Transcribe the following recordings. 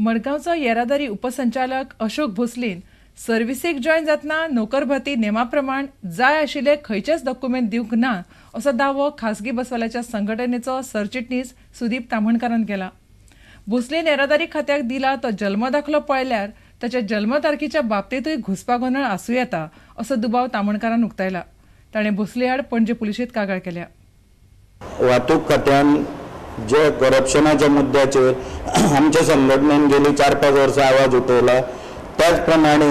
मडगांवचो येरादारी उपसंचालक अशोक भोसलेन सर्व्हिसेक जॉयन जातना नोकर भरती नेमा प्रमाण जाय आशिल्ले खंयचेच डॉक्युमेंट दिवंक ना असो दावो खासगी बसवाल्याच्या संघटनेचो सरचिटणीस सुदीप ताम्हणकारान केला. भोसलेन येरादारी खात्याक दिला तो जल्मदाखलो पळयल्यार ताच्या जल्मतारखेच्या बाबतींतूय घुस्पागोंदळ आसूं येता असो दुबाव ताम्हणकारान उक्तायला. ताणें भोसले आड पणजे पुलिशेंत कागाळ केल्या. वाहतूक खात्यान जे करप्शनाच्या मुद्द्याचेर आमच्या संघटनेन गेली 4-5 वर्सां आवाज उठयला, त्याच प्रमाणे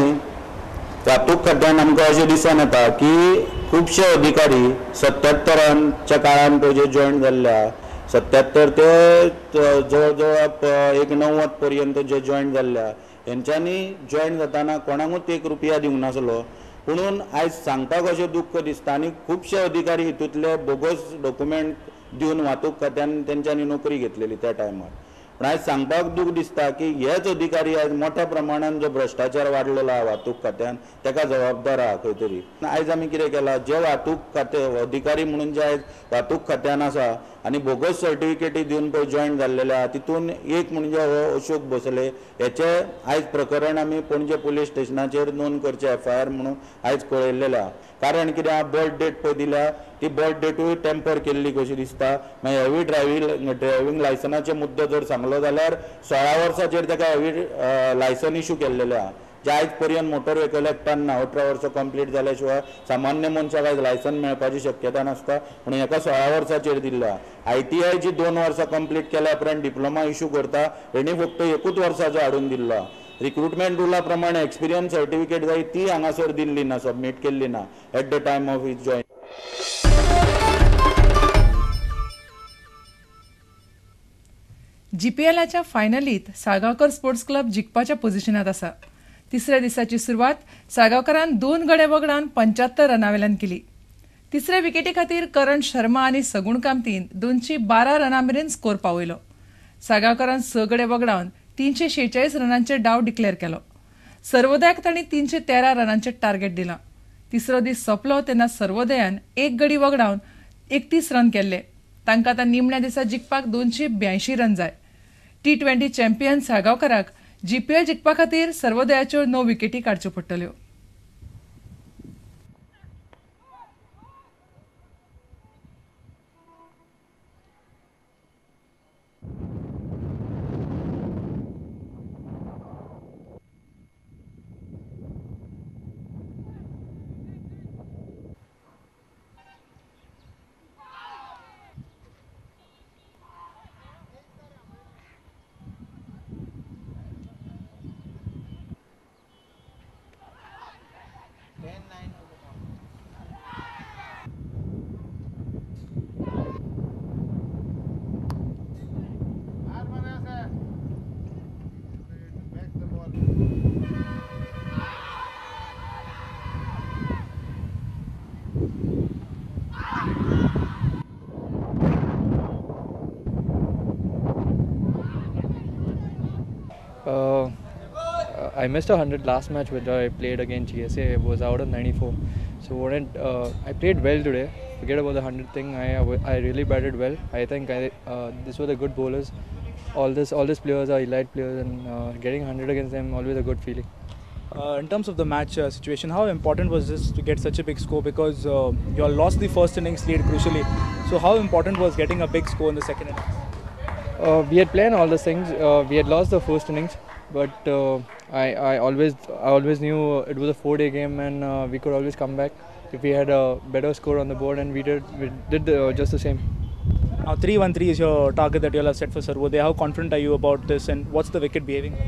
वाहतूक खात्यान आमकां अशें दिसून येता की खुबशे अधिकारी 77च्या काळान पळय जे जॉयन जाल्ले आहा, 77 ते जवळ जवळ 90 पर्यंत जे जॉयन जाल्ले आहा, हेंच्यांनी जॉयन जाताना कोणाकूच 1 रुपया दिवंक नासलो. पुणून आयज सांगपाक अशें दुख्ख दिसता आनी खुबशे अधिकारी हितूंतले बोगस डॉक्युमेंट दिवन वाहतूक खात्यान तेंच्यांनी नोकरी घेतलेली त्या टायमार. पूण आयज सांगपाक दूख दिसता की हेच अधिकारी आयज मोठ्या प्रमाणान जो भ्रश्टाचार वाडलेलो आहा वाहतूक खात्यान तेका जबाबदार आहा खंय तरी. आयज आमी कितें केलां, जे वाहतूक खातें अधिकारी म्हणून जे आयज वाहतूक खात्यान आसा आनी बोगस सर्टिफिकेटी दिवन पळय जॉयन जाल्लेले आहा, तितून एक म्हणजे हो अशोक भोसले हेचे आयज प्रकरण आमी पणजे पुलीस स्टेशनाचेर नोंद करचें एफआयआर म्हणून आयज कळयल्लेलें आहा. कारण कितें आहा, बर्थ डेट पळय दिल्या ती बर्थ डेटूय टेम्पर केल्ली कशी दिसता. मागीर हेवी ड्रायव्हिंग लायसनाचे मुद्दो जर सांगलो जाल्यार 16 वर्साचेर ताका हेवी लायसन इशू केल्लेलें आहा, जे आयज पर्यंत मोटर व्हेकल एक्टान ना. 18 वर्सां कंप्लीट जाल्या शिवाय सामान्य मनशाक आयज लायसन मेळपाची शक्यता नासता, पूण हेका 16 वर्साचेर दिल्लें आहा. आयटीआय जी 2 वर्सां कंप्लीट केल्या उपरांत डिप्लोमा इशू करता, हेणी फक्त 1 वर्साचो हाडून दिल्लो आहा. रिक्रुटमेंट रुला प्रमाणे एक्सपिरियन्स सर्टिफिकेट जाय ती हांगासर दिल्ली ना, सबमीट केल्ली ना at the time of his join. जीपीएलाच्या फायनलीत साळगांवकर स्पोर्ट्स क्लब जिखपाच्या पोझिशनात आसा. तिसऱ्या दिसाची सुरवात साळगांवकरान 2 गडे वगडावन 75 रनां वेल्यान केली. तिसऱ्या विकेटी खातीर करण शर्मा आनी सगुण कामतीन 212 रनां मेरेन स्कोर पावयलो. साळगांवकरान 6 गडे वगडावन 346 रनांचे डाव डिक्लेअर केलो. सर्वोदयाक तांणी 313 रनांचे टार्गेट दिलां. तिसरो दीस सोंपलो तेन्ना सर्वोदयान 1 गडी वगडावन 31 रन केल्ले. तांकां आतां निमण्या दिसा जिखपाक 282 रन जाय. T20 champion साळगांवकराक जीपीएल जिखपा खातीर सर्वोदयाच्यो 9 विकेटी काडच्यो पडटल्यो. I missed 100 last match which I played against GSA. It was out of 94. So I played well today. Forget about the 100 thing. I really batted well. I think these were the good bowlers. All these players are elite players, and getting 100 against them always a good feeling. In terms of the match situation, how important was this to get such a big score? Because you all lost the first innings lead crucially. So how important was getting a big score in the second innings? We had planned all those things. We had lost the first innings, but I always knew it was a 4-day game, and we could always come back if we had a better score on the board, and we did just the same. Now 3-1-3 is your target that you all have set for Sarvodaya. How confident are you about this, and what's the wicket behaving?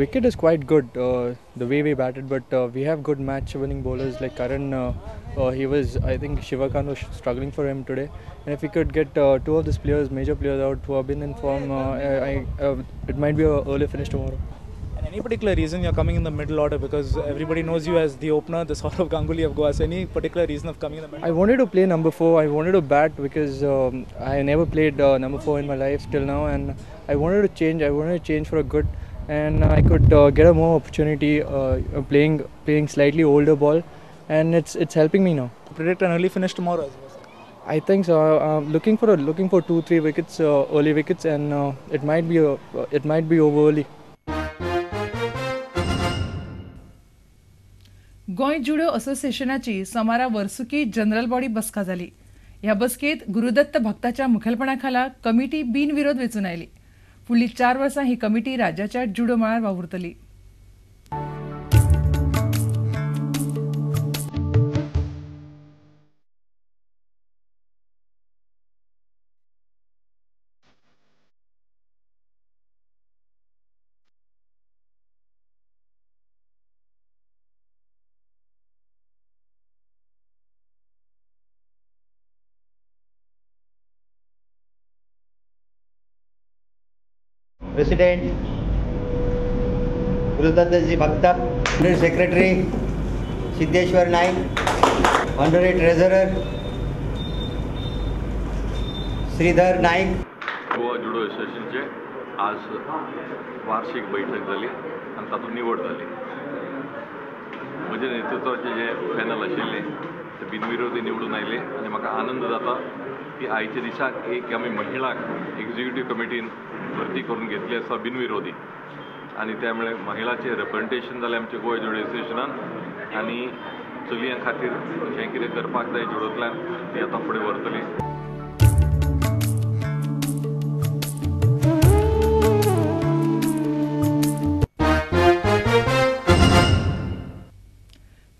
Wicket is quite good, the way we batted, but we have good match-winning bowlers like Karan. He was, I think Shiva Khan was struggling for him today, and if we could get 2 of these players, major players out who have been in form, it might be an early finish tomorrow. And any particular reason you're coming in the middle order? Because everybody knows you as the opener, the Sourav Ganguly of Goa. So any particular reason of coming in the middle? I wanted to play number 4. I wanted to bat because I never played number 4 in my life till now, and I wanted to change. I wanted to change for a good, and I could get a more opportunity playing slightly older ball, and it's helping me now. Predict an early finish tomorrow as well. I think so. Looking for 2-3 wickets, early wickets, and it might be over early. Goa judo असोसिएशनाची सोमारा वर्सुकी general body बसका जाली. ह्या बसकेत Gurudatt भक्ताच्या मुखेलपणाखाला committee बिनविरोध वेंचून आयली. फुडली 4 वर्सां ही कमिटी राज्याच्या जुडो मळार वावुरतली. President Gurudattaji Bhakta, Honorary Secretary Siddheshwar Naik, Honorary Treasurer Sridhar Naik. Goa judo असोसिएशनचे आज वार्षिक बैठक जाली आनी तातूंत निवड जाली. म्हजे नेतृत्वाचे जे पॅनल आशिल्लें ते बिनविरोधी निवडून आयले आनी म्हाका आनंद जाता की आयच्या दिसाक एक आमी महिलाक एक्झिक्युटीव कमिटीन भरती करून घेतली आसा बिनविरोधी आनी त्यामुळे महिलाचें रिप्रेझेंटेशन जालें आमच्या गोवा जुडो असोसिएशनान आनी चलयां खातीर जें कितें करपाक जाय जुडोंतल्यान ती आतां फुडें व्हरतली.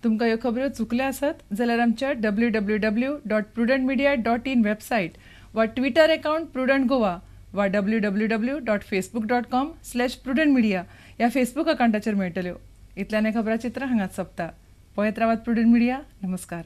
तुमकां ह्यो खबऱ्यो चुकल्या आसत जाल्यार आमच्या www.prudentmedia.in website वा ट्विटर अकाउंट प्रुडंट गोवा वा www.facebook.com/prudentmedia ह्या फेसबूक अकाउंटाचेर मेळटल्यो. इतल्यान खबराचित्र हांगाच सोंपता. पळयत रावात प्रुडंट मिडिया. नमस्कार.